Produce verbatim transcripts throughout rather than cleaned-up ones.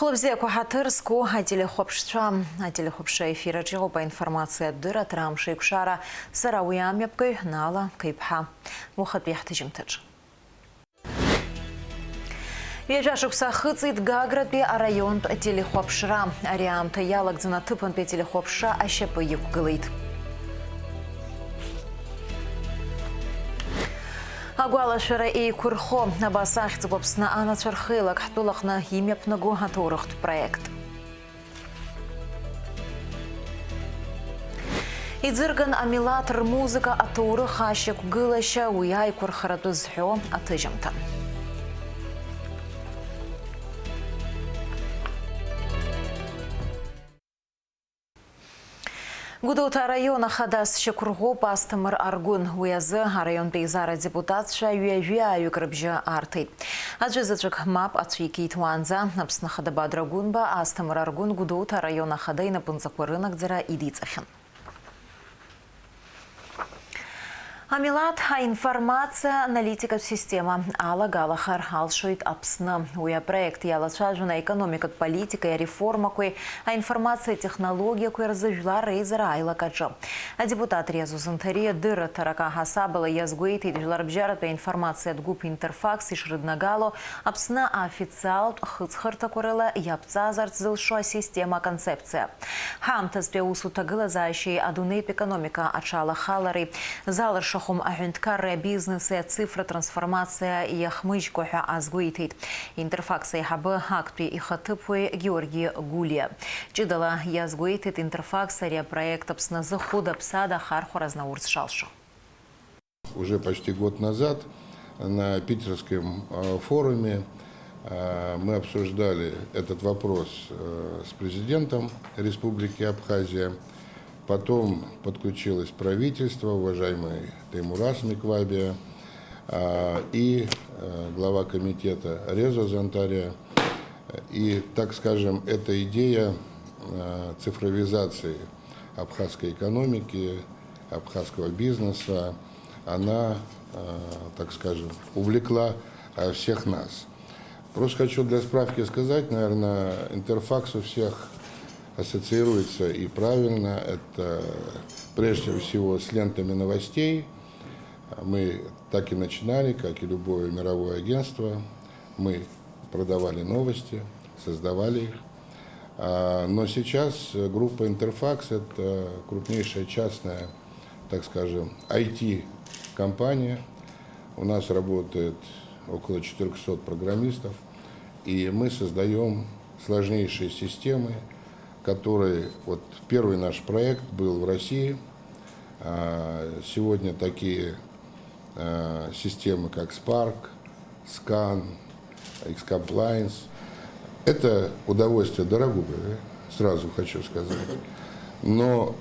Хәлыбзиақәа ҳаҭыр зқәу ателехәаԥшцәа. Ателехәаԥшра ефир аҿы иҟоуп аинформациатә дырраҭара Амш еиқәшара, сара уи амҩаԥгаҩ Наала Қеиԥҳа. Уахатәи ҳҭыжьымҭаҿы. Ҩажәа шықәса ахыҵит Гагратәи араионтә телехәаԥшра. Ари аамҭа иалагӡаны аҭыԥантәи ателехәаԥшра ашьапы иқәгылеит. Агәалашәара еиқәырхо, абас ахьӡуп Аԥсны анацәа рхеилак ҳтәылаҟны имҩаԥнаго аҭоурыхтә проект. Иӡырган амилаҭ рмузыка аҭоурых ашьақәгылашьа, уи аиқәырхаратәы зҳәо аҭыжьымҭа. Гәдоуҭа араион ахадас шьақәырӷәӷәоуп Асҭамыр Аргәын. Уи азы араионтә еизара адепутатцәа ҩажәи ааҩык рыбжьы аарҭеит. Аӡәы заҵәык мап ацәикит уаанӡа. Аԥсны Ахада Бадра Гәынба Асҭамыр Аргәын Гәдоуҭа араион ахада инапынҵақәа рынагӡара идиҵахьан. Амилаҭ аинформациа аналитикатә система алагалахар алшоит Аԥсны. Уи апроект иалацәажәон аекономикатә политикеи ареформақәеи, аинформациатә технологиақәеи рзы жәлар реизара аилак аҿы. Адепутат Резо Занҭариа дырраҭарак аҳасабала иазгәеиҭеит, жәларбжьаратәи аинформациатә гәыԥ Интерфакс ишрыднагало Аԥсны аофициалтә хыҵхырҭақәа рыла иаԥҵазарц зылшо асистема аконцепциа. Ҳаамҭазтәи аусуҭагылазаашьеи адунеитә економика аҽалахалареи залыршахом аҳәынҭқарреи абизнеси ацифра трансформациа иахмыжькәа ҳәа азгәеиҭеит Интерфакс аиҳабы актәи ихаҭыԥуаҩ Георги Гулиа. Ҷыдала иазгәеиҭеит Интерфакс ари апроект Аԥсны азы хәыда-ԥсада ахархәара азнаурц шалшо. Уже почти год назад на питерском, э, форуме, э, мы обсуждали этот вопрос, э, с президентом Республики Абхазия. Потом подключилось правительство, уважаемый Таймураз Миквабия, э, и, э, глава комитета Резо Зантария. И, так скажем, эта идея, э, цифровизации абхазской экономики, абхазского бизнеса, она, э, так скажем, увлекла, э, всех нас. Просто хочу для справки сказать, наверное, Интерфакс у всех ассоциируется, и правильно, это прежде всего с лентами новостей. Мы так и начинали, как и любое мировое агентство. Мы продавали новости, создавали их. А, но сейчас, э, группа Интерфакс — это крупнейшая частная, так скажем, I T-компания. У нас работает около четырёхсот программистов, и мы создаём сложнейшие системы, которые, вот первый наш проект был в России. А, сегодня такие, а, системы, как Spark, Scan, X-Compliance. Это удовольствие дорогое, сразу хочу сказать. Но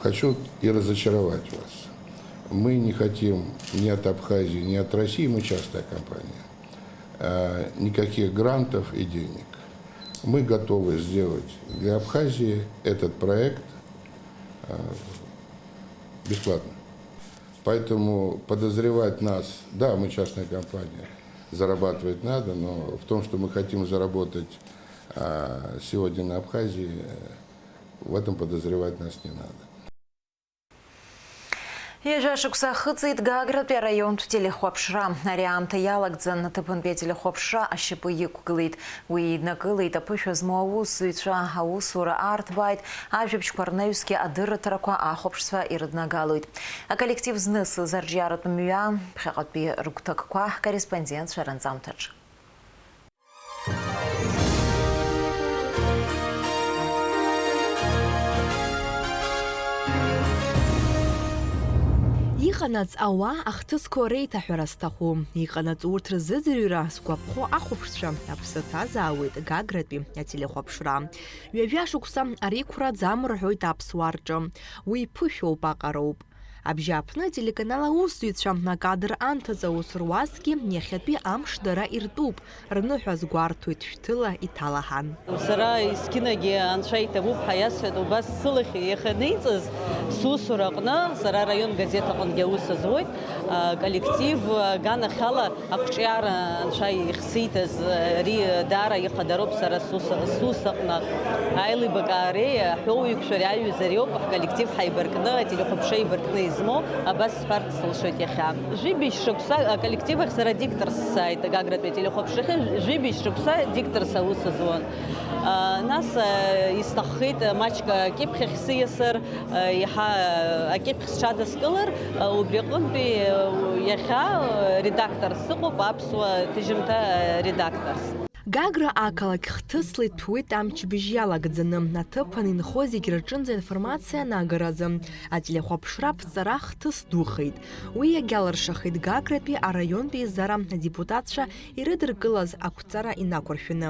хочу и разочаровать вас. Мы не хотим ни от Абхазии, ни от России, мы частная компания, э, никаких грантов и денег. Мы готовы сделать для Абхазии этот проект, э, бесплатно. Поэтому подозревать нас, да, мы частная компания, зарабатывать надо, но в том, что мы хотим заработать, а, сегодня на Абхазии, э, в этом подозревать нас не надо. Ҩажәа шықәса ахыҵит Гагратәи араионтә телехәаԥшра. Ари аамҭа иалагӡан аҭыԥантәи ателехәаԥшра ашьапы иқәгылеит. Уи еиднакылеит аԥышәа змоу аусзуҩцәа, аусура арҭбааит, ажәабжьқәа рнаҩсгьы адырраҭарақәа ахәаԥшцәа ирыднагалоит. Аколлектив знысыз арҿиаратә мҩа, ԥхьаҟатәи рыгәҭакқәа ҳкорреспондентцәа ранҵамҭаҿ. Иҟанаҵ ауаа ахҭысқәа реиҭаҳәара сҭаху. Иҟанаҵ урҭ рзыӡырҩра згәаԥхо ахәаԥшцәа аԥсы ҭазаауеит Гагратәи ателехәаԥшра. Ҩажәа шықәса ари қәраӡам рҳәоит аԥсуаа рҿы. Уи ԥышәоуп, аҟароуп. Абжьааԥны ателеканал аусзуҩцәа акадр анҭыҵ аус руазҭгьы иахьатәи амш дара иртәуп, рныҳәа азгәарҭоит шәҭыла иҭалаҳан. Сара есқьынагьы анцәа иҭабуп ҳәа иасҳәеит, убас сылахь иахьанеиҵаз, Сусура аҟны, сара араион газеҭ аҟынгьы аус азуеит, а, коллектив, а, аганахьала ақәҿиара анцәа ихсиҭаз, а, ари даара ихадароуп сара сус, сус аҟны. Аилибакаареи аҳәоуеиқәшәареи аиҩызареи ауп ҳколлектив ҳаибаркны, ателехәаԥшра еибаркны измоу, абас сҳәарц сылшоит иахьа. Жәибжь шықәса аколлектив ахь сара дикторс сааит, Гагратәи ателехәаԥшрахьы жәибжь шықәса дикторс аус азуан. А, нас, а, исҭаххеит, а, маҷк акьыԥхь ахь сиасыр, а, иаҳа, а, акьыԥхь сҽадаскылар, а, убри аҟынтәи, а, иахьа, а, редакторс сыҟоуп, аԥсуа ҭыжьымҭа, а, редакторс. Гагра ақалақь хҭысла иҭәуеит амчыбжь иалагӡаны, аҭыԥан инхо зегь рҿынӡа информациа анагаразы, ателехәаԥшра аԥҵара хҭыс духеит. Уи иагьалыршахеит Гагратәи араионтәи еизара адепутатцәа ирыдыркылаз ақәҵара инақәыршәаны.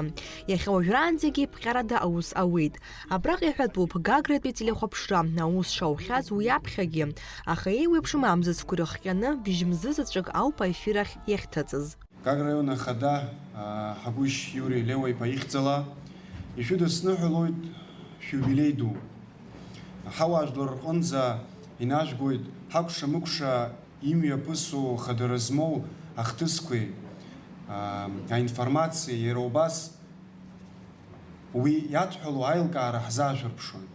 Иахьа уажәраанӡагьы ԥҟьарада аус ауеит. Абраҟа иҳәатәуп, Гагратәи ателехәаԥшра аус шаухьаз уи аԥхьагьы, аха еиуеиԥшым амзызқәа ирыхҟьаны бжьымзы заҵәык ауп аефир ахь иахьҭыҵыз. Гагра араион ахада, а, Ҳагәышь Иури Леуа-иԥа ихьӡала ишәыдысныҳәалоит шәиубилеи ду. Ҳауаажәлар рҟынӡа инажәгоит ҳакәша-мыкәша имҩаԥысу хадара змоу ахҭысқәеи, а, аинформациеи, иара убас уи иадҳәалоу аилкаара ҳзаашәырԥшуан.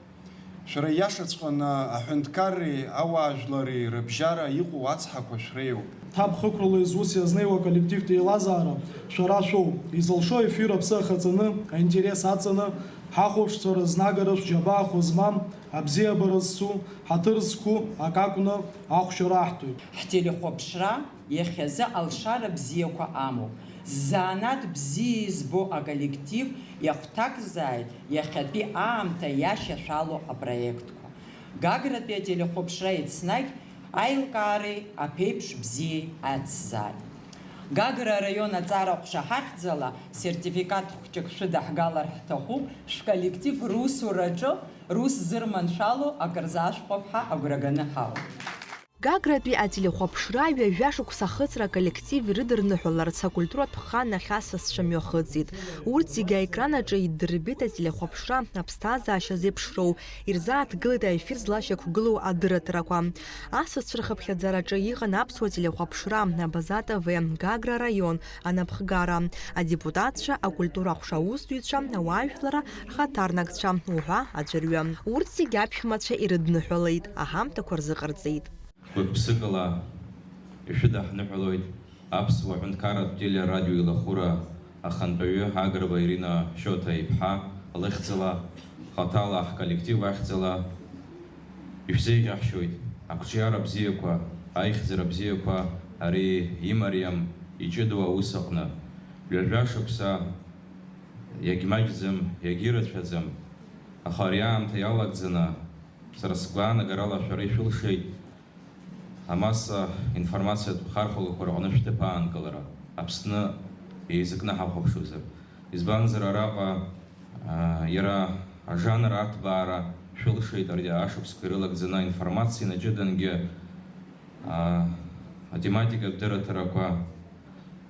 Шәара ииашаҵәҟьаны аҳәынҭқарреи ауаажәлари рыбжьара иҟоу ацҳақәа шәреиуоуп. Ҭабхықәрала изус иазнеиуа аколлективтә еилазаара шәара шәоуп. Изылшо ефир аԥсы ахаҵаны, аинтерес аҵаны, ҳахәаԥшцәа рызнагара шәџьабаахә змам, абзиабара зцу, ҳаҭыр зқәу акакәны ахәшьара аҳҭоит. Ҳтелехәаԥшра иахьазы алшара бзиақәа амоуп. Ззанааҭ бзиа избо аколлектив иахәҭакзааит иахьатәи аамҭа иашьашәалоу апроектқәа. Гагратәи ателехәаԥшра еснагь аилкаареи аԥеиԥш бзиеи ацзааит. Гагра араион аҵара ҟәша ҳахьӡала сертификат хәҷык шәыдаҳгалар ҳҭахуп, шәколлектив русураҿы рус зырманшәало акыр зашәҟәып ҳәа агәра ганы ҳауп. Гагратәи ателехәаԥшра ҩажәа шықәса ахыҵра аколлектив ирыдырныҳәаларц акультуратә хан ахь асасцәа мҩахыҵит. Урҭ зегьы аекран аҿы иддырбеит ателехәаԥшра аԥсҭазаашьа зеиԥшроу, ирзааҭгылеит аефир злашьақәгылоу адырраҭарақәа. Асасцәа рхыԥхьаӡараҿы иҟан аԥсуа телехәаԥшра, Абаза Т В, Гагра араион, анапхгара, адепутатцәа, акультура аҟәша аусзуҩцәа, ауаажәларра рхаҭарнакцәа уҳәа аӡәырҩы. Урҭ зегьы аԥшәмацәа ирыдныҳәалеит, аҳамҭақәа рзыҟарҵеит. Гәык-ԥсыкала ишәыдаҳныҳәалоит аԥсуа ҳәынҭқарратә телерадиоеилахәыра ахантәаҩы Агрба Ирина Шьоҭа иԥҳа лыхьӡала, хаҭала ҳколлектив ахьӡала ишәзеиӷьаҳшьоит ақәҿиара бзиақәа, аихьӡара бзиақәа ари имариам, иҷыдоу аус аҟны. Ҩажәа шықәса иагьмаҷӡам, иагьырацәаӡам, аха ари аамҭа иалагӡаны, сара сгәаанагарала шәара ишәылшеит амасса информациатә хархәагақәа рҟны шәҭыԥ аанкылара, Аԥсны еизакны ҳахәаԥшуазар. Избанзар, араҟа, аа, иара ажанр аҭбаара шәылшеит, ари ашықәсқәа ирылагӡаны аинформациа инаҷыдангьы, аа, атематикатә дырраҭарақәа,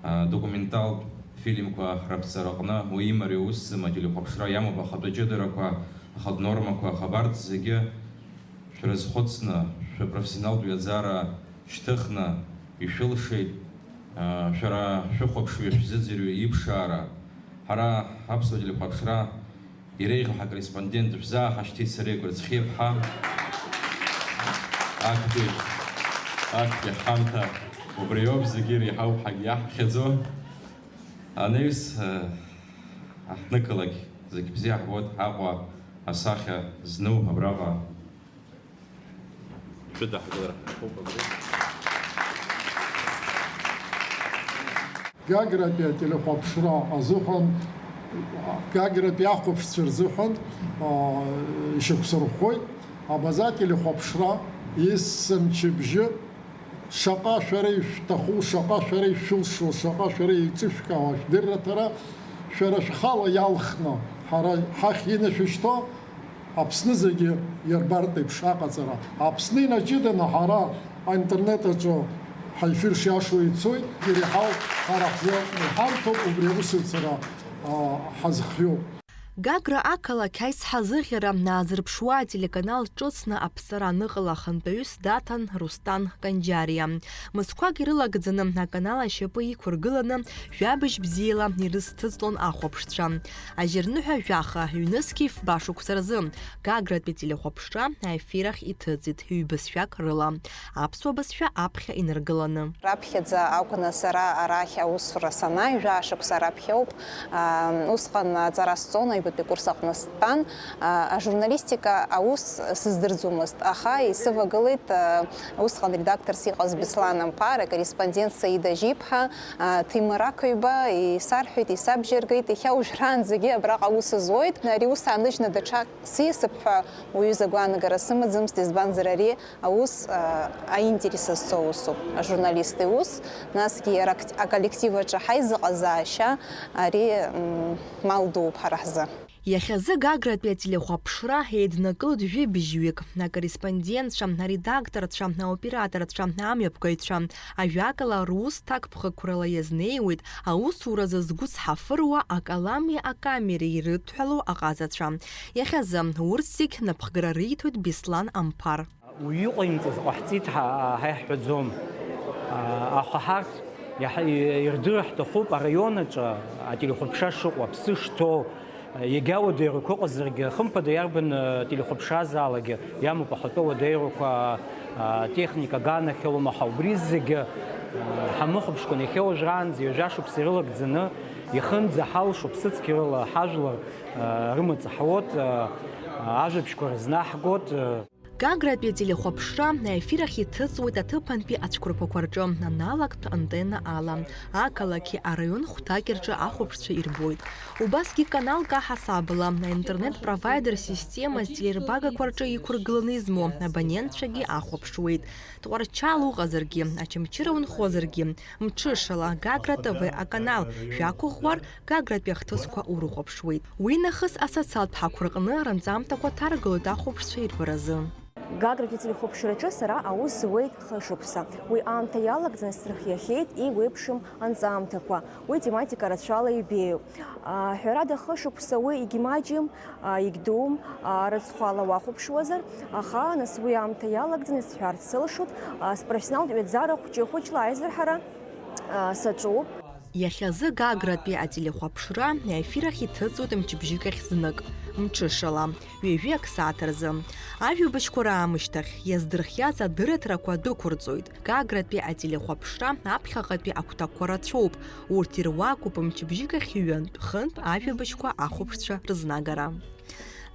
аа, документалтә фильмқәа раԥҵараҟны уи имариоу усӡам, ателехәаԥшра иамоуп ахатәы ҷыдарақәа, ахатә нормақәа, аха абарҭ зегьы шәрызхәыцны, шәпрофессионалтә ҩаӡара шьҭыхны ишәылшеит, аа, шәара шәыхәаԥшҩы, шәзыӡырҩы иԥшаара. Ҳара ҳаԥсуа телехәаԥшра иреиӷьу ҳакорреспондент шәзааҳашьҭит сара Гәырӡхьиа ԥҳа. Актәи, актәи ҳҳамҭа убриоуп, зегьы иреиҳауп ҳагьиаҳԥхьаӡо. Анаҩс, э, аҳҭнықалақь зегь бзиа ҳбоит, Аҟәа асахьа зну абраҟа шәыдаҳгалар ҳҭахуп абри. Гагратәи ателехәаԥшра азыҳәан, Гагратәи ахәаԥшцәа рзыҳәан, а, ишьақәсырӷәӷәоит Абаза ателехәаԥшра есымчыбжьы. Шаҟа шәара ишәҭаху, шаҟа шәара ишәылшо, шаҟа шәара еиҿышәкаауа шәдырраҭара, шәара шәхала иалхны, ҳара ҳахь инашәышьҭо, Аԥсны зегьы иарбартә еиԥш аҟаҵара. Аԥсны инаҷыданы ҳара аинтернет аҿы ҳаефир шиашоу ицоит, иреиҳау ҳара ҳзы иҳамҭоуп, убри аусеицура, а, ҳазхиоуп. Гагра ақалақь аизҳазыӷьара аазырԥшуа ателеканал ҿыцны аԥҵара аныҟала ахантәаҩыс даҭан Русҭан Канџьариа. Мызқәак ирылагӡаны аканал ашьапы иқәыргыланы, жәабжь бзиала ирызҭыҵлон ахәаԥшцәа. Ажьырныҳәа жәаха, ҩнызқьи фба шықәса рзы Гагратәи ателехәаԥшра аефир ахь иҭыҵит ҩбызшәак рыла, аԥсуа бызшәа аԥхьа инаргыланы. Раԥхьаӡа акәны сара арахь аусура санааи, жәаа шықәса раԥхьа ауп. Ам, усҟан аҵара сҵон, аҩбатәи курс аҟны стәан. А, ажурналистика аус сыздырӡомызт, аха исывагылеит, а, усҟан редакторс иҟаз Беслан Амԥар, акорреспондент Саида Жьиԥҳа, а, Ҭемыр Ақаҩба, исарҳәеит, исабжьаргеит, иахьа уажәраанӡагьы абраҟа аус зуеит. Ари ус ааныжьны даҽак сиасып ҳәа уаҩы изы агәаанагара сымаӡамызт, избанзар, ари аус, а, аинтерес зҵоу усуп, ажурналист иус, насгьы иара акт-, аколлектив аҿы ҳаизыҟазаашьа, ари, м, мал дууп ҳара ҳзы. Иахьазы Гагратәи ателехәаԥшра еиднакылт жәибжьҩык, акорреспондентцәа, аредакторцәа, аоператорцәа, амҩаԥгаҩцәа, ажәакала, рус ҭакԥхықәрала иазнеиуеит аусуразы згәы цҳафыруа акалами акамереи ирыдҳәалоу аҟазацәа. Иахьазы урҭ зегь напхгара риҭоит Беслан Амԥар. Уаҩы иҟаимҵаз ҟаҳҵеит ҳа, ҳа иаҳҳәаӡом. Аха ҳарҭ иаҳа-, ирдырыр ҳҭахуп араион аҿы ателехәаԥшра шыҟоу, аԥсы шҭоу, егьа уадаҩрақәа ыҟазаргьы, хымԥада иарбан, ы, телехәаԥшразаалакгьы иамоуп ахатәы уадаҩрақәа, ы, техника аганахьалом, аха убри зегьы, ы, ҳамыхәаԥшкәан иахьа уажәраанӡа ҩажәа шықәса ирылагӡаны, ихынӡаҳалшо ԥсыцқьа рыла ҳажәлар, ы, рымаҵ ҳауеит, ы, ы, ажәабжьқәа рызнаҳгоит, ы. Гагратәи ателехәаԥшра аефир ахь иҭыҵуеит аҭыԥантәи ацәқәырԥақәа рҿы, аналогтә антенна ала. Ақалақьи араион хәҭаки рҿы ахәаԥшцәа ирбоит. Убасгьы каналк аҳасабала аинтернет-провайдер система зтелеирбагақәа рҿы иқәыргыланы измоу абонентцәагьы ахәаԥшуеит. Тҟәарчал уҟазаргьы, Очамчыра унхозаргьы, мҽышала Гагра Т В аканал шәақәыӷәӷәар, Гагратәи ахҭысқәа урыхәаԥшуеит. Уи нахыс асоциалтә ҳақәра рҟны рынҵамҭақәа ҭаргалоит ахәаԥшцәа ирбаразы. Гагратәи ателехәаԥшраҿы сара аус зуеит хышықәса. Уи аамҭа иалагӡаны срыхиахьеит еиуеиԥшым анҵамҭақәа. Уи тематика рацәала ибеиоуп. А, ҳәарада, хышықәса уи егьмаҷым, а, егьдуум, а, рыцхәала уахәаԥшуазар, аха, нас, уи аамҭа иалагӡаны сҳәарц сылшоит, а, спрофессионалтә ҩаӡара хәҷы-хәыҷла аизырҳара, а, саҿуп. Иахьазы Гагратәи ателехәаԥшра аефир ахь иҭыҵуеит мчыбжьык ахь знык, мҽышала, ҩажәи ак сааҭ рзы. Ажәабжьқәа раамышьҭахь иаздырхиаз адырраҭарақәа дәықәырҵоит. Гагратәи ателехәаԥшра аԥхьаҟатәи агәҭакқәа рацәоуп. Урҭ ируакуп мчыбжьык ахь ҩынтә, хынтә ажәабжьқәа ахәаԥшцәа рызнагара.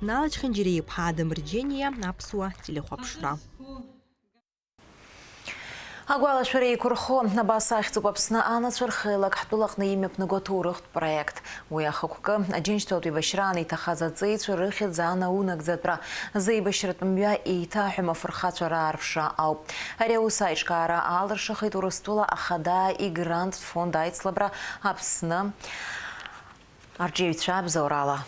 Нала Чхинџьириа-иԥҳа, Адам Рџьениа, Аԥсуа телехәаԥшра. Агәалашәара еиқәырхо, абас ахьӡуп Аԥсны анацәа рхеилак ҳтәылаҟны имҩаԥнаго аҭоурыхтә проект. Уи ахықәкы, Аџьынџьтәылатә еибашьраан иҭахаз аҵеицәа рыхьӡ анаунагӡатәра, зеибашьратә мҩа еиҭаҳәам афырхацәа раарԥшра ауп. Ари аус аиҿкаара аалыршахеит Урыстәыла ахада игранттә фонд аицлабра Аԥсны арҿиаҩцәа абзоурала.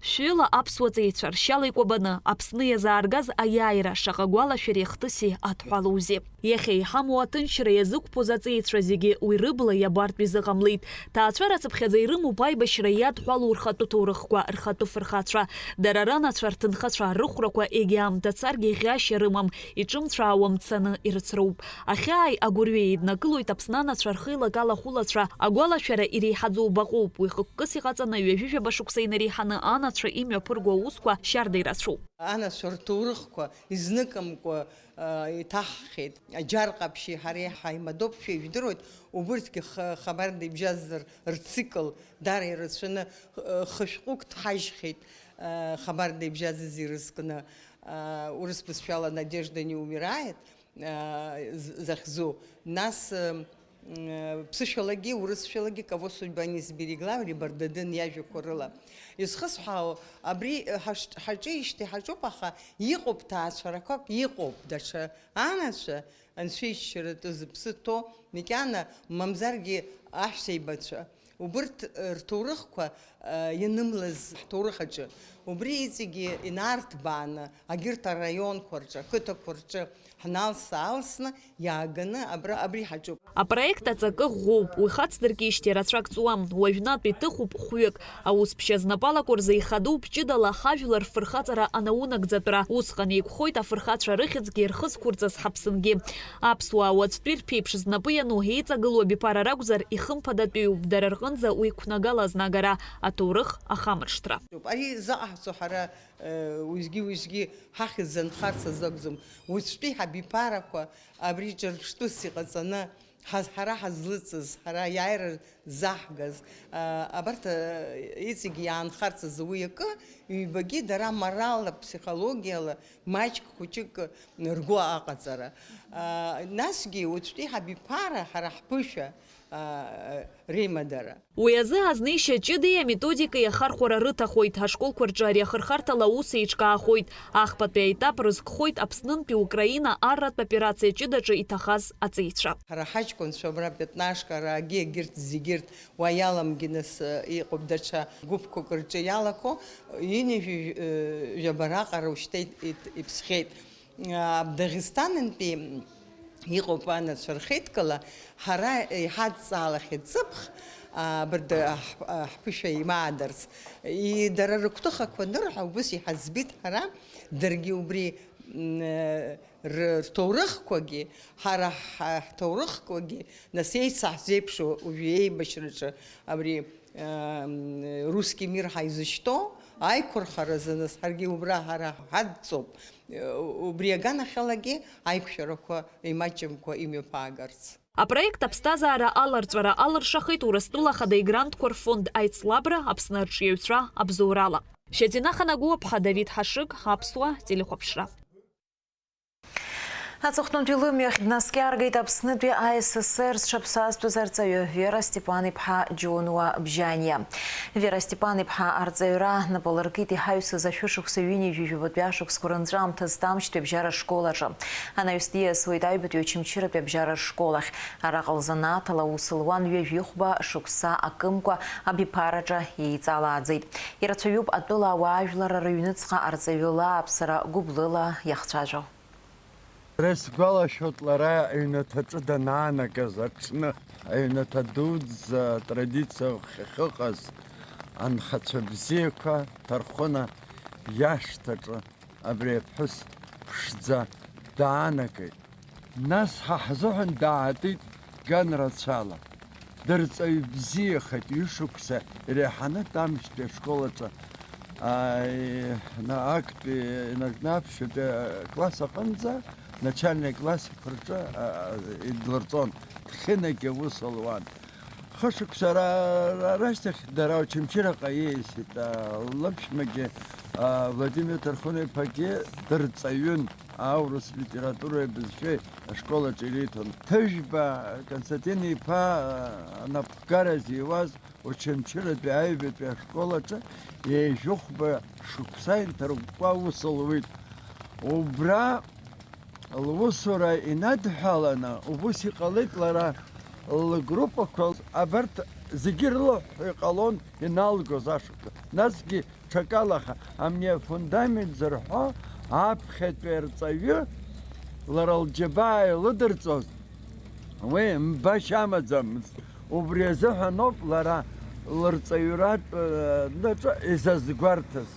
Шәҩыла аԥсуа ҵеицәа ршьала икәабаны Аԥсны иазааргаз аиааира шаҟа гәалашәареи хҭыси адҳәалоузеи! Иахьа иҳамоу аҭынчра иазықәԥоз аҵеицәа зегьы уи рыбла иабартә изыҟамлеит. Ҭаацәара цыԥхьаӡа ирымоуп аибашьра иадҳәалоу рхатәы ҭоурыхқәа, рхатәы фырхацәа. Дара ранацәа, рҭынхацәа, рыхәрақәа егьа аамҭа царгьы ӷьашьа рымам, иҿымцәаауа мцаны ирыцроуп. Ахьааи агәырҩеи еиднакылоит Аԥсны анацәа рхеилак алахәылацәа, агәалашәара иреиҳаӡоу баҟоуп, уи хықәкыс иҟаҵаны ҩажәи жәаба шықәса инареиҳаны анацәа имҩаԥырго аусқәа шьарда ирацәоуп. Анацәа рҭоурыхқәа изныкымкәа, а, иҭаҳхьеит. Аџьар Ҟаԥшьи ҳареи ҳаимадоуп, шәа ижәдыруеит, убырҭгьы х-, Хабарда ибжьаӡыз рцикл дара ирацәаны, х-, хышәҟәык ҭҳажьхьеит, а, Хабарда ибжьаӡыз ирызкны, а, урыс бызшәала Надежда не умирает, а, з-, захьӡу. Нас, м, м, ԥсышәалагьы, урысшәалагьы Кого судьба не сберегла, Рибардадын иажәақәа рыла. Изхысҳәаау, абри, э, ҳаш-, ҳаҿижьҭеи ҳаҿуп, аха иҟоуп ҭаацәарақәак, иҟоуп даҽа анацәа, анцәа иџьшьаратәы зыԥсы ҭоу, макьана, мамзаргьы аҳәсеибацәа. Убырҭ, э, рҭоурыхқәа, э, ианымлаз ҳҭоурых аҿы, убри иҵегьы инарҭбааны, агьырҭ араионқәа рҿы, ақыҭақәа рҿы ҳналса-аалсны иааганы абра, абри ҳаҿуп. Апроект аҵакы ӷәӷәоуп, уи хацдыркижьҭеи рацәак ҵуам, уажәнатә иҭыхуп хәҩык. Аус ԥшьа знапы алаку рзы ихадоуп ҷыдала ҳажәлар рфырхаҵара анаунагӡатәра. Усҟан еиқәхоит афырхацәа рыхьӡгьы рхы зқәырҵаз ҳаԥсынгьы. Аԥсуаа уаҵәтәи рԥеиԥш знапы иану еиҵагылоу абиԥара ракәзар, ихымԥадатәиуп дара рҟынӡа уи қәнагала азнагара, аҭоурых ахамыршҭра. Ари заҟа ҳцо ҳара, э, уеизгьы-уеизгьы ҳахьӡ анхарц азы акәӡам. Уаҵәтәи ҳабиԥарақәа абри ҿырԥштәыс иҟаҵаны, ҳа-, ҳара ҳазлыҵыз, ҳара аиааира заҳгаз, а, абарҭ, а, иҵегь иаанхарц азы уи акы, ҩбагьы дара моралла, ԥсихологиала маҷк хәыҷык ргәы аҟаҵара. А, насгьы уаҵәтәи ҳабиԥара ҳара ҳԥышәа, а, реимадара. Уи азы азнеишьа ҷыдеи аметодикеи ахархәара рыҭахоит, ашколқәа рҿы ари ахырхарҭала аус еиҿкаахоит. Ахԥатәи аетап рызкхоит Аԥснынтәи Украина арратә операциа ҷыдаҿы иҭахаз аҵеицәа. Ҳара ҳаҷкәынцәа абра Пятнашка, араагьы егьырҭ зегьырҭ уа иаламгьы нас, э, иҟоуп даҽа гәыԥқәак рҿы иалако, ҩынҩажәи, э, жәаба раҟара ушьҭа ит-, ит-, иԥсхьеит. А, Дагестантәи иҟоуп анацәа рхеидкыла, ҳара иҳадҵаалахьеит ҵыԥх, а, абарҭ, а, ҳ-, а, ҳԥышәа имаадарц. И-, дара рыгәҭыхақәа анырҳәа, убыс иҳаӡбеит ҳара, даргьы убри, м, э, р-, рҭоурыхқәагьы, ҳара ҳ-, ҳҭоурыхқәагьы, нас еицаҳзеиԥшу уажәы еибашьраҿы абри, э, м, Русский мир ҳаизышьҭоу аиқәырхаразы, нас ҳаргьы убра ҳара ҳадҵоуп. Э, убри аганахьалагьы аиқәшәарақәа имаҷымкәа имҩаԥаагарц. Апроект аԥсҭазаара аларҵәара алыршахеит Урыстәыла Ахада игрантқәа рфонд аицлабра Аԥсны арҿиаҩцәа абзоурала. Шьазина Ханагәыаԥҳа, Давид Ҳашыг, Аԥсуа телехәаԥшра. Аҵыхәтәантәи лымҩахь днаскьаргеит Аԥснытәи А С С Р зҽаԥсазтәыз арҵаҩы Вера Степан-иԥҳа Џьонуа Бжьаниа. Вера Степан-иԥҳа арҵаҩра напалыркит иҳаҩсыз ашәышықәса ҩынҩажәи жәабатәи ашықәсқәа рынҵәамҭазтә амшьтәи абжьара школ аҿы. Анаҩс диасуеит аҩбатәи Очамчыратәи абжьара школ ахь. Араҟа лзанааҭ ала аус луан ҩажәихәба шықәса акымкәа абиԥараҿы еиҵалааӡеит. Ирацәаҩуп атәыла ауаажәларра рыҩныҵҟа арҵаҩыла аԥсара гәыблыла иахцәажәо. Сара исгәалашәоит лара аҩнаҭаҿы данаанагаз аҽны, аҩнаҭа дуӡӡа атрадициа ахьыҟаз анхацәа бзиақәа Ҭархәына иашҭаҿы абри аԥҳәыс ԥшӡа даанагеит. Нас ҳа ҳзыҳәан даатит ган рацәала. Дырҵаҩ бзиахеит, ҩышықәса иреиҳаны Тамшьтәи ашкол аҿы, аа, и-, на-, актәи инаркны аԥшьатәи класс аҟынӡа, начальный классқәа рҿы, аа, идлырҵон, Ҭхьынагьы аус луан. Хышықәса ра-, ра-, рашьҭахь дара Очамчыраҟа ииасит, аа, лыԥшәмагьы, аа, Владимир Ҭархәына-иԥагьы дырҵаҩын. Аурыс литературеи абызшәеи ашкол аҿы ириҭон. Ҭыжәба Константин-иԥа анапхгара зиуаз Очамчыратәи аҩбатәи ашкол аҿы ҩажәихәба шықәса инҭаркәкәа аус луит. Убра лусура инадҳәаланы, убыс иҟалеит лара лгруппақәа, абарҭ зегьы рылыҳәҳәо иҟалон иналгоз ашықәса. Насгьы ҽакалаха, амни афундамент зырҳәо аԥхьатәи арҵаҩы лара лџьабаа илыдырҵоз, уи мбашьа амаӡамызт. Убри азыҳәаноуп лара лырҵаҩратә, э, наҿы изазгәарҭаз,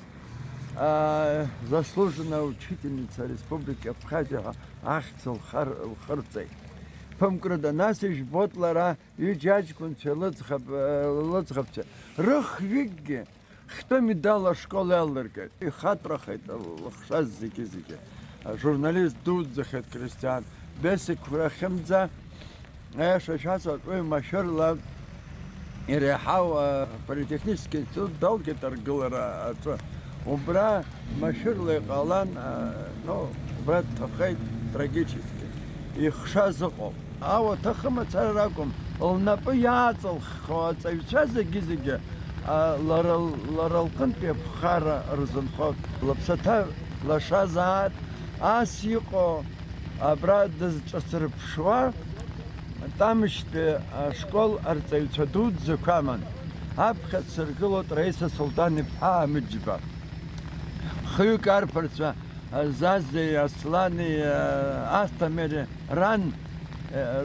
а, заслуженная учительница Республики Абхазиа ҳәа ахьӡ лхар-, лхырҵеит. Ԥымк рыда, нас ижәбоит лара ҩыџьа аҷкәынцәа лыӡӷаб-, э, лыӡӷабцәа. Рыхҩыкгьы хьтәы медал ашкол иалыргеит. Ихатәрахеит лыхшаз зегьы-зегьы. Ажурналист дуӡӡахеит Кристиан. Бесик Хәрахьымӡа, аиаша шәасҳәап, уи машәырла иреиҳау, а, политехнический институт далгеит аргылара аҿы. Убра машәырла иҟалан, а, ну, убра дҭахеит трагически. Ихшаз ыҟоуп. Ауаҭах мацара ракәым, лнапы иааҵылххо аҵаҩцәа зегьы-зегьы, а, лара, лара лҟынтәи аԥхара рзынхоит. Лыԥсаҭа лашазаат, ас иҟоу абра дызҿасырԥшуа, Тамшьтәи ашкол арҵаҩцәа дуӡӡақәа аман. Аԥхьа дсыргылоит Раиса Сулҭан-иԥҳа Амыџьба. Хҩык арԥарцәа Зазеи, Аслани, Асҭамери ран,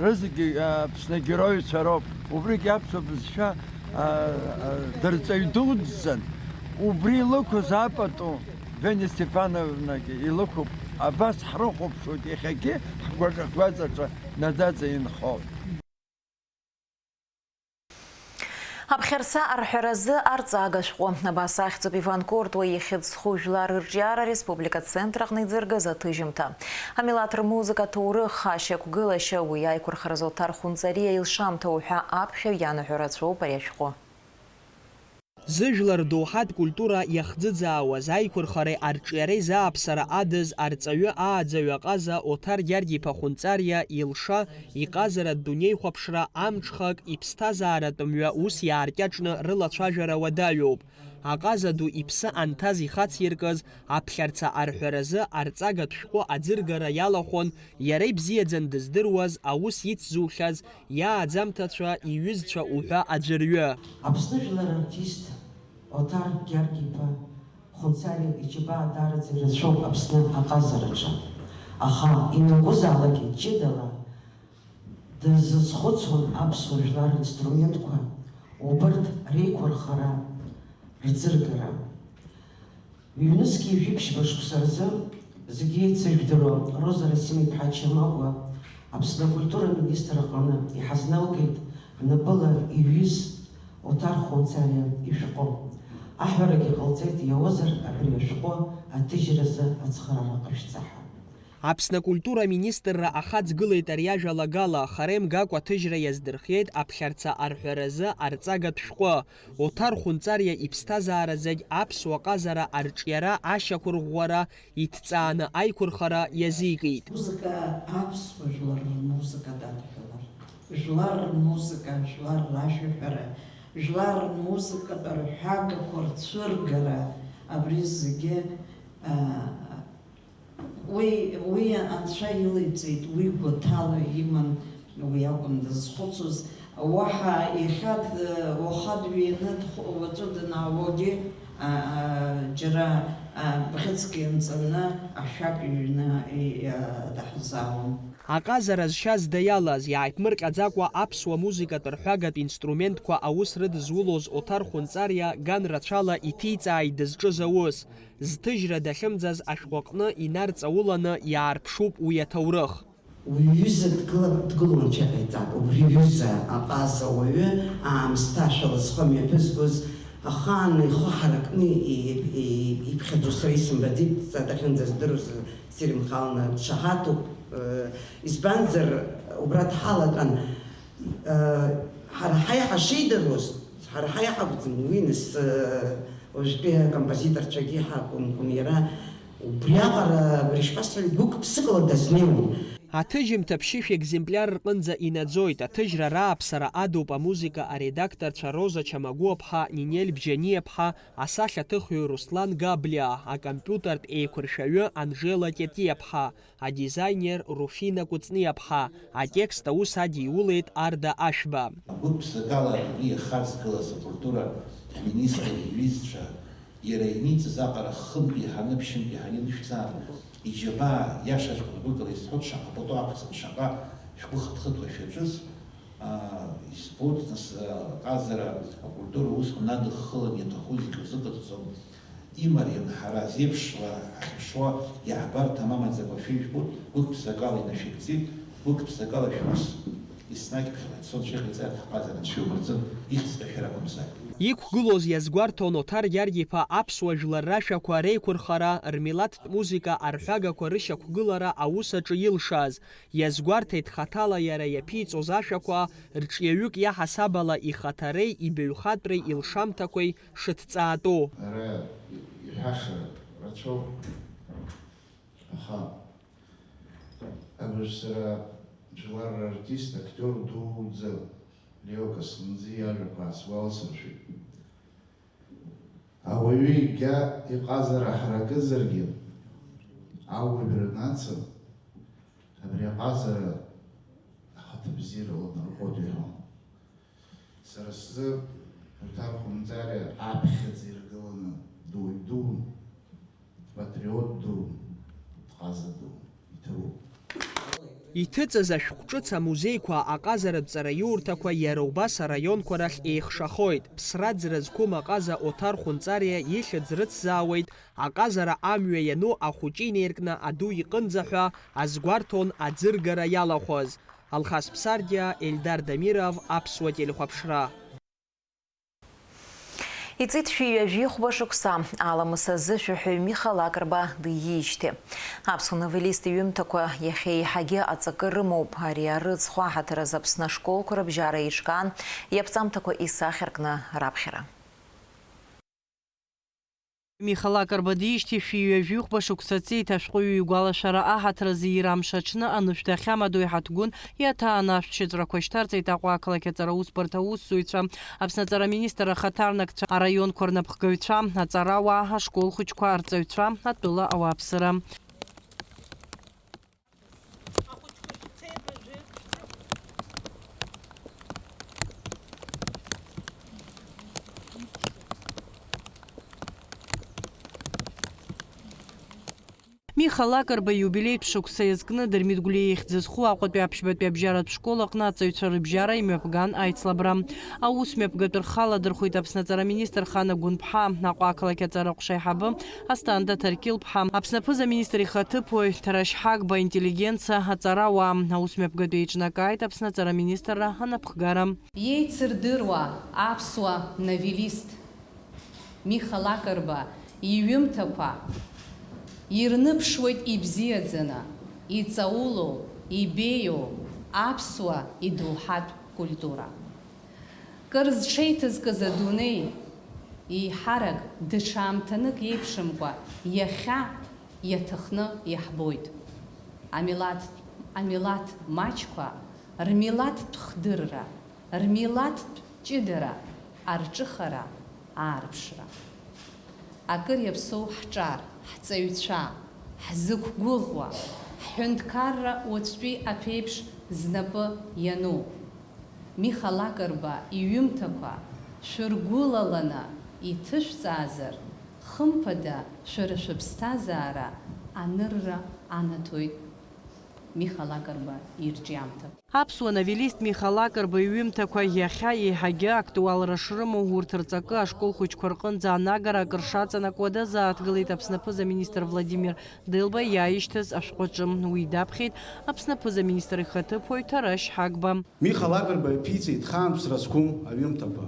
рызегьы Аԥсны агероицәа роуп. Убригь аԥсуа бызшәа дырҵаҩ дуӡӡан. Убри илықәыз апату Вениа Степановнагьы илықәуп. Абас ҳрыхәаԥшуеит иахьагьы ҳгәаҿ-ҳгәаҵаҿы наӡаӡа инхо. Аԥхьарца арҳәаразы арҵага шәҟәы. Абас ахьӡуп Иван Кортуа ихьӡ зху жәлар рырҿиара ареспублика ацентр аҟны иӡыргаз аҭыжьымҭа. Амилаҭ рмузыка аҭоурых ашьақәгылашьа, уи аиқәырхаразы Оҭар Хәынҵариа илшамҭа уҳәа аԥхьаҩ ианаҳәо рацәоуп ари ашәҟәы. Зыжәлар доуҳатә культура иахӡыӡаауаз аиқәырхареи арҿиареи зааԥсара адыз арҵаҩы ааӡаҩ аҟаза Оҭар Гьаргь-иԥа Хәынҵариа илша иҟазаратә дунеихәаԥшра амҽхак иԥсҭазааратә мҩа ус иааркьаҿны рылацәажәара уадаҩуп. Аҟаза ду иԥсы анҭаз ихациркыз аԥхьарца арҳәаразы арҵагатә шәҟәы аӡыргара иалахәын иара ибзиаӡан дыздыруаз аус ицзухьаз иааӡамҭацәа, иҩызцәа уҳәа аӡәырҩы. Аԥсны жәлар артист Оҭар Гьаргь-иԥа Хәынҵариа иџьабаа даараӡа ирацәоуп Аԥсны аҟазараҿы. Аха, ианакәызаалакгьы ҷыдала дазызхәыцуан аԥсуа жәлар ринструментқәа, убырҭ реиқәырхара, рӡыргара. Ҩнызқьи жәиԥшьба шықәса рзы зегьы еицыжәдыруа Роза Расим-иԥҳа Чамагәа Аԥсны акультура аминистр аҟны иҳазналгеит напыла иҩыз Оҭар Хәынҵариа ишәҟәы. Аҳәарагьы ҟалҵеит, иауазар, абри ашәҟәы аҭыжьразы ацхыраара ҟашәҵа ҳәа. Аԥсны акультура аминистрра ахаҵгылеит ари ажәалагала, хара имгакәа аҭыжьра иаздырхиеит аԥхьарца арҳәаразы арҵагатә шәҟәы. Оҭар Хәынҵариа иԥсҭазаара зегь аԥсуа ҟазара арҿиара ашьақәырӷәӷәара иҭҵааны аиқәырхара иазикит. Музыка аԥсуа жәлар рмузыкатә адҳәалар, жәлар рмузыка, жәлар ражәаҳәара, жәлар рмузыкатә рҳәагақәа рцәыргара, абри зегьы, а, Уи, уи анцәа илеиҵеит, уи гәаҭала иман, уи акәын дызхәыцуаз. Уаҳа иахьа д-, уаха дҩеины дхәы-, уаҵәы данаауагьы, а, а, џьара, а, бӷьыцк ианҵаны, ашәак иҩны и-, а, даҳзаауан. Аҟазара зшьа зда иалаз, иааиԥмырҟьаӡакәа аԥсуа музыкатә рҳәагатә инструментқәа аус рыдызулоз Оҭар Хәынҵариа ган рацәала иҭиҵааит дызҿыз аус. Зҭыжьра дахьымӡаз ашәҟәы аҟны инарҵауланы иаарԥшуп уи аҭоурых. Уи ҩыза дгыла-, дгылоу анцәа иҟаиҵап. Убри ҩыза аҟаза уаҩы аамсҭашәала зхы мҩаԥызгоз, ахаан ихы ҳаракны и-, и-, иԥхьаӡоу сара исымбаӡеит, ҵа дахьынӡаздыруаз Сири Михайловна дшаҳаҭуп. Э, избанзар, убра дҳалатәан. Э, ҳара ҳаиҳа шеидыруаз, ҳара ҳаиҳа акәӡам уи, нас, э, уажәтәи акомпозиторцәагьы ҳакәымкәан, иара убриаҟара, абри шԥасҳәари, гәык-ԥсыкала дазнеиуан. Аҭыжьымҭа ԥшьышә екземпляр рҟынӡа инаӡоит, аҭыжьра рааԥсара адуп амузыка аредакторцәа Роза Чамагәуаԥҳа, Нинель Бжьаниаԥҳа, асахьаҭыхҩы Руслан Габлиа, акомпиутертә еиқәыршәаҩы Анжела Тетиаԥҳа, адизайнер Руфина Кәыҵниаԥҳа, атекст аус адиулеит Арда Ашәба. Гәык-ԥсыкала абри иахаҵгылаз акультура аминистр иҩызцәа, иара иниҵаз аҟара хынтә иаҳаны, ԥшьынтә иаҳаны илышәҵаан, иџьабаа, иашаҵәҟьаны гәыкала исҳәоит, шаҟа пату ақәҵан, шаҟа шәгәы хыҭхыҭуа шәаҿыз, аа, избоит, нас, аа, аҟазара, акультура усқәа надыххылан иаҭаху зегьы узыҟаҵаӡом. Имариам, ҳара зеиԥшла ҳахьыԥшуа иаҳбарҭа мамаӡакәа шәыжәбоит, гәык-ԥсакала инашәыгӡеит, гәык-ԥсакала шәус еснагь ԥхьаҟа ицон, шәыҟаиҵааит, ҳҟазара анцәа иумырӡын, ихьӡ-ҭашәара акәымзар. Иқәгылоз иазгәарҭон Оҭар Гьаргь-иԥа аԥсуа жәлар рашәақәа реиқәырхара, рмилаҭтә музыка арҳәагақәа рышьақәгылара аус аҿы илшаз, иазгәарҭеит хаҭала иара иаԥиҵоз ашәақәа, рҿиаҩык иаҳасаб ала ихаҭареи ибаҩхатәреи илшамҭақәеи шыҭҵаатәу. Ара иҳәаша рацәоуп, аха абыржә сара жәлар рартист, актиор дуӡӡа Лео Касланӡиа иажәақәа аасгәаласыршәеит. Ауаҩы егьа иҟазара ҳаракызаргьы, ауаҩра нацым, абри аҟазара Бзиара ланарҟәуеит иҳәон. Сара сзы Оҭар Хәынҵариа аԥхьаӡа иргыланы дуаҩ дун, патриот дун, ҟаза дун, иҭабуп. Иҭыҵыз ашәҟәҿыц амузеиқәа, аҟазаратә ҵараиурҭақәа иара убас араионқәа рахь еихшахоит. Ԥсра-ӡра зқәым аҟаза Оҭар Хәынҵариа ихьӡ рыцзаауеит, аҟазара амҩа иану ахәыҷы инеиркны аду иҟынӡа ҳәа азгәарҭон аӡыргара иалахәыз. Алхас Ԥсардиа, Ельдар Дамиров, Аԥсуа телехәаԥшра. Иҵит шәи ҩажәи хәба шықәса, аламыс азы шәаҳәаҩ Миха Лакрба диижьҭеи. Аԥсуа новеллист иҩымҭақәа иахьа еиҳагьы аҵакы рымоуп. Ари арыцхә аҳаҭыр азы Аԥсны ашколқәа рыбжьара еиҿкаан, иаԥҵамҭақәа исахьаркны раԥхьара. Миха Лакрба диижьҭеи шәи ҩажәи хәба шықәса ҵит. Ашәҟәыҩҩы игәалашәара аҳаҭыр азы иира амш аҽны анышә дахьамадоу иҳаҭгәын иаҭааны ашәҭшьыҵәрақәа шьҭарҵеит Аҟәа ақалақь аҵара усбарҭа аусзуҩцәа, Аԥсны аҵара министр ахаҭарнакцәа, араионқәа рнапхгаҩцәа, аҵарауаа, ашкол хәыҷқәа, арҵаҩцәа, атәыла ауааԥсыра. Миха Лакрба ииубилеитә шықәса иазкны Дырмит Гәлиа ихьӡ зху Аҟәатәи аԥшьбатәи абжьаратә школ аҟны аҵаҩцәа рыбжьара имҩаԥган аицлабра. Аус мҩаԥгатә рхы аладырхәит Аԥсны аҵара министр Хана Гәынԥҳа, Аҟәа ақалақь аҵара ҟәша аиҳабы Асҭанда Ҭаркьыл-ԥҳа, Аԥсны аԥыза-министр ихаҭыԥуаҩ Ҭарашь Ҳагба, интеллигенциа, аҵарауаа. Аус мҩаԥгатә еиҿнакааит Аԥсны аҵара министрра анапхгара. Иеицырдыруа аԥсуа новеллист Миха Лакрба иҩымҭақәа ирныԥшуеит ибзиаӡаны, иҵаулоу, ибеиоу аԥсуа идоуҳатә культура. Кыр зҽеиҭазкыз адунеи, еиҳарак даҽа аамҭанык еиԥшымкәа, иахьа иаҭахны иаҳбоит. Амилаҭ, амилаҭ маҷқәа рмилаҭтә хдырра, рмилаҭтә ҷыдара, арҿыхара, аарԥшра. Акыр иаԥсоу ҳҿар, ҳҵаҩцәа, ҳзықәгәыӷуа, ҳҳәынҭқарра уаҵәтәи аԥеиԥш знапы иану. Миха Лакрба иҩымҭақәа шәыргәылаланы иҭышәҵаазар, хымԥада, шәара шәыԥсҭазаара анырра анаҭоит Миха Лакрба ирҿиамҭа. Аԥсуа новеллист Миха Лакрба иҩымҭақәа иахьа еиҳагьы актуалра шрымоу, урҭ рҵакы ашкол хәыҷқәа рҟынӡа анагара акыр шаҵанакуа дазааҭгылеит Аԥсны аԥыза-министр Владимир Делба иааишьҭыз ашәҟәаҿы. Уи даԥхьеит Аԥсны аԥыза-министр ихаҭыԥуаҩ Ҭарашь Ҳагба. Миха Лакрба иаԥиҵеит хаантә сразқәым аҩымҭақәа.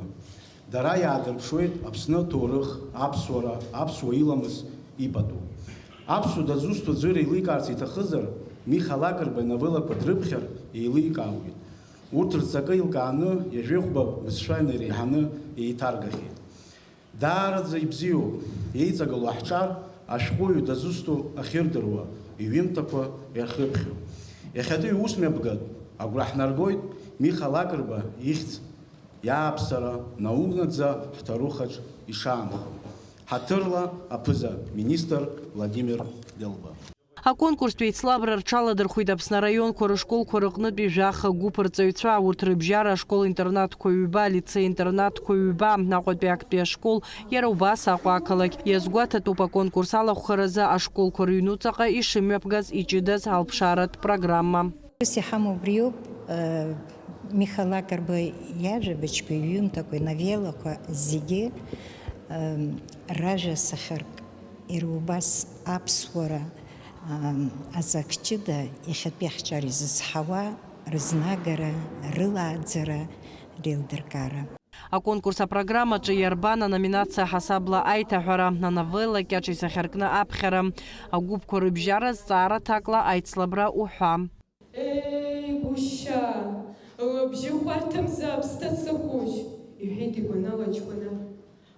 Дара иаадырԥшуеит Аԥсны аҭоурых, аԥсуара, аԥсуа иламыс ипату. Аԥсуа дызусҭоу аӡәыр еиликаарц иҭахызар, Миха Лакрба иновеллақәа дрыԥхьар еиликаауеит. Урҭ рҵакы еилкааны ҩажәихәба бызшәа инареиҳаны еиҭаргахьеит. Даараӡа ибзиоуп, еиҵагылоу ҳҿар ашәҟәыҩҩы дызусҭоу ахьырдыруа, иҩымҭақәа иахьыԥхьо. Иахьатәи иусмҩаԥгатә агәра ҳнаргоит Миха Лакрба ихьӡ иааԥсара наунагӡа ҳҭоурыхаҿ ишаанхо. Ҳаҭырла аԥыза-министр Владимир Делба. Аконкурстә еицлабра рҽаладырхәит Аԥсны араионқәа рышколқәа рыҟнытәи жәаха гәыԥ рҵаҩцәа. Урҭ рыбжьара ашкол-интернатқәа ҩба, алицеи-интернатқәа ҩба, Аҟәатәи актәи ашкол, иара убас Аҟәа ақалақь. Иазгәаҭатәуп аконкурс алахәхаразы ашколқәа рыҩнуҵаҟа ишымҩаԥгаз иҷыдаз алԥшааратә программа. Ус иҳамоу убриоуп, э, Миха Лакрба иажәабжьқәа, иҩымҭақәа, иновеллақәа зегьы, э, ражәа сахьарк. Иара убас аԥсуара, ам, аҵак ҷыда иахьатәи ҳҿар изызҳауа рызнагара, рылааӡара, реилдыркаара. Аконкурс апрограммаҿы иарбан аноминациа ҳасабла аиҭаҳәара, ановелла кьаҿ исахьаркны аԥхьара, агәыԥқәа рыбжьара зҵаара аҭакла аицлабра уҳәа. Еи, гәышьа, лыбжьы хәарҭамзаап сҭаца хәыҷ, иҳәеит игәанала аҷкәына.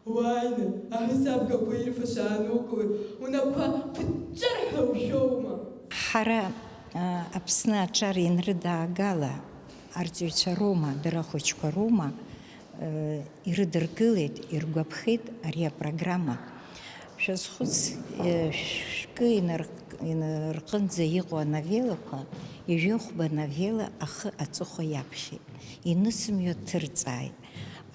Уааины, аҳәсабгақәа ирфаша аанукылоит, унапқәа ԥыҷҷар ҳәа ушәоума? Ҳара, а, Аԥсны аҿар ианрыдаагала, арҵаҩцәа роума, дара ахәыҷқәа роума, э, ирыдыркылеит, иргәаԥхеит ари апрограмма. Шәазхәыц, э, шәкы инарк-, Рҟынӡа иҟоу ановеллақәа, ҩажәи хәба новелла ахы аҵыхәа иаԥхьеит. Инысымҩа ҭырҵааит.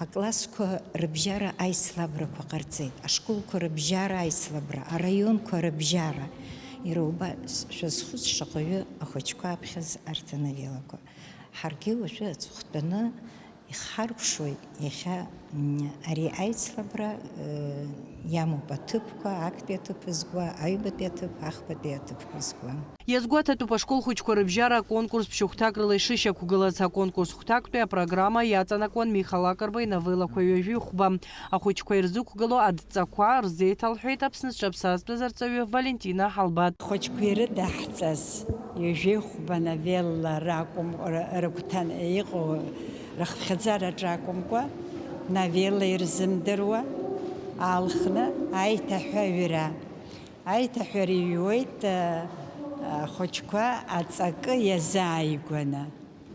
Аклассқәа рыбжьара аицлабрақәа ҟарҵеит, ашколқәа рыбжьара аицлабра, араионқәа рыбжьара. Иара убас шәазхәыц шаҟаҩы ахәыҷқәа аԥхьаз арҭ ановеллақәа. Ҳаргьы уажәы аҵыхәтәаны иҳаркәшоит иахьа, м, ари аицлабра, э, иамоуп аҭыԥқәа, актәи аҭыԥ згуа, аҩбатәи аҭыԥ, ахԥатәи аҭыԥқәа згуа. Иазгәаҭатәуп ашкол хәыҷқәа рыбжьара аконкурс ԥшьыхәҭак рыла ишышьақәгылаз. Аконкурс хәҭактәи апрограмма иаҵанакуан Миха Лакрба иновеллақәа ҩажәи хәба. Ахәыҷқәа ирзықәгылоу адҵақәа рзеиҭалҳәеит Аԥсны зҽаԥсазтәыз арҵаҩы Валентина Ҳалбаҭ. Ахәыҷқәа ирыдаҳҵаз ҩажәи хәба новелла ракәым, р-, рыгәҭан иҟоу рыхԥхьаӡараҿы акәымкәа, новелла ирзымдыруа алхны аиҭаҳәаҩра. Аиҭаҳәара иҩуеит, а, ахәыҷқәа аҵакы иазааигәаны.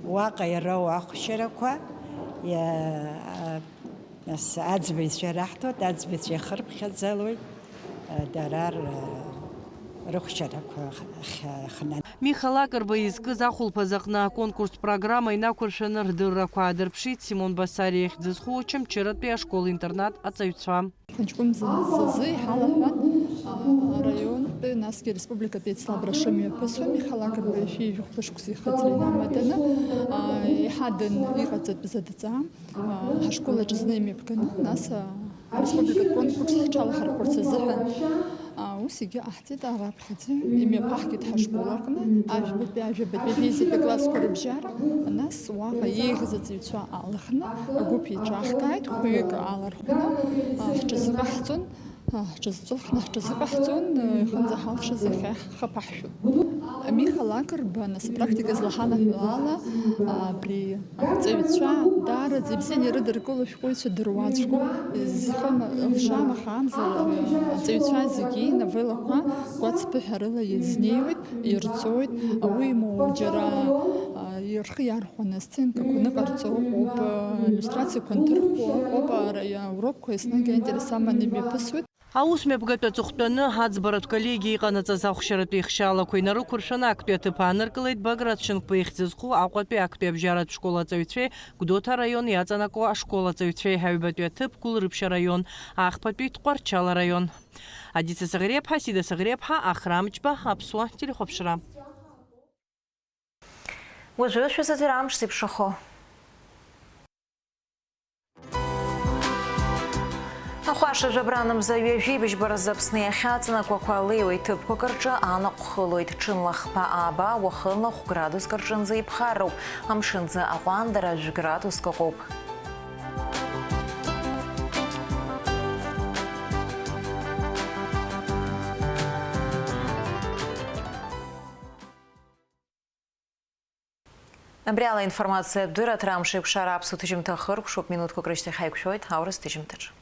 Уаҟа ироуа ахәшьарақәа, иа-, а, нас аӡбаҩцәа раҳҭоит, аӡбаҩцәа ихырԥхьаӡалоит, а, дара р-, рыхәшьарақәа х-, х-, хнан. Миха Лакрба изкыз ахәылԥаз аҟны аконкурстә программа инақәыршәаны рдыррақәа аадырԥшит Симон Басариа ихьӡ зху Очамчыратәи ашкол-интернат аҵаҩцәа. Ҳаҷкәын зынӡазы иҳалаҳәан, а, араионтәи, насгьы ареспубликатәи еицлабра шымҩаԥысуа, Миха Лакрба ҩажәи жәохәба шықәса ихыҵра инамаданы, а, иҳадын иҟаҵатәыз адҵа, а, ҳашкол аҿы зны имҩаԥганы, нас, а, ареспубликатә конкурс ҳҽалаҳархәырц азыҳәан, а, ус егьыҟаҳҵеит, ара Аӡәы имҩаԥаҳгеит ҳашкол аҟны, ажәбатәи, ажәабатәи, ажәеизатәи классқәа рыбжьара, нас уаҟа еиӷьыз аҵаҩцәа алхны, агәыԥ еиҿаҳкааит, хәҩык алархәны, а, ҳҽазыҟаҳҵон, а, ҳҽазҵәылхны ҳҽазыҟаҳҵон, а, ихынӡаҳалшаз иахьа ҳхы ԥаҳшәон. Миха Лакрба, нас, апрактика злаҳанаҳәо ала, а, абри Арҵаҩцәа даараӡа ибзианы ирыдыркыло ашәҟәыҩҩцәа дыруаӡәкуп, зхы ма-, лшьа махаамзар, арҵаҩцәа зегьы иновеллақәа кәац ԥыҳәарыла иазнеиуеит, ирҵоит, уимоу џьара, а, рхы иархәаны сценкақәа ныҟарҵо ыҟоуп, иллиустрациақәа нҭырхуа ыҟоуп, ара-, аурокқәа еснагь аинтерес аманы имҩаԥысуеит. Аусмҩаԥгатә аҵыхәтәаны аӡбаратә коллегиа иҟанаҵаз ахәшьаратә еихшьаалақәа инарықәыршәаны актәи аҭыԥ ааныркылеит Баграт Шьынқәба ихьӡ зху Аҟәатәи актәи абжьаратә школ аҵаҩцәеи Гәдоуҭа араион иаҵанаго ашкол аҵаҩцәеи, аҩбатәи аҭыԥ Гәылрыԥшь араион, ахԥатәи Тҟәарчал араион. Адица Саӷреиаԥҳа, Сида Саӷреиаԥҳа, Ахрам Џьба, Аԥсуа телехәаԥшра. Уажәы шәазыӡырҩ амш зеиԥшрахо. Ахәаша жәабранамза ҩажәи быжьба рзы Аԥсны иахьаҵанакуақәа алеиуа иҭыԥқәак рҿы анаҟә хылоит, ҽынла хԥа ааба, уахынла хә градуск рҿынӡа иԥхарроуп, амшынӡы аҟәандара жәградуск ыҟоуп. Абри ала аинформациатә дырраҭара амш еиқәшара аԥсуа ҭыжьымҭа ахыркәшоуп, минуҭқәак рышьҭахь ҳаиқәшәоит аурыс ҭыжьымҭаҿы.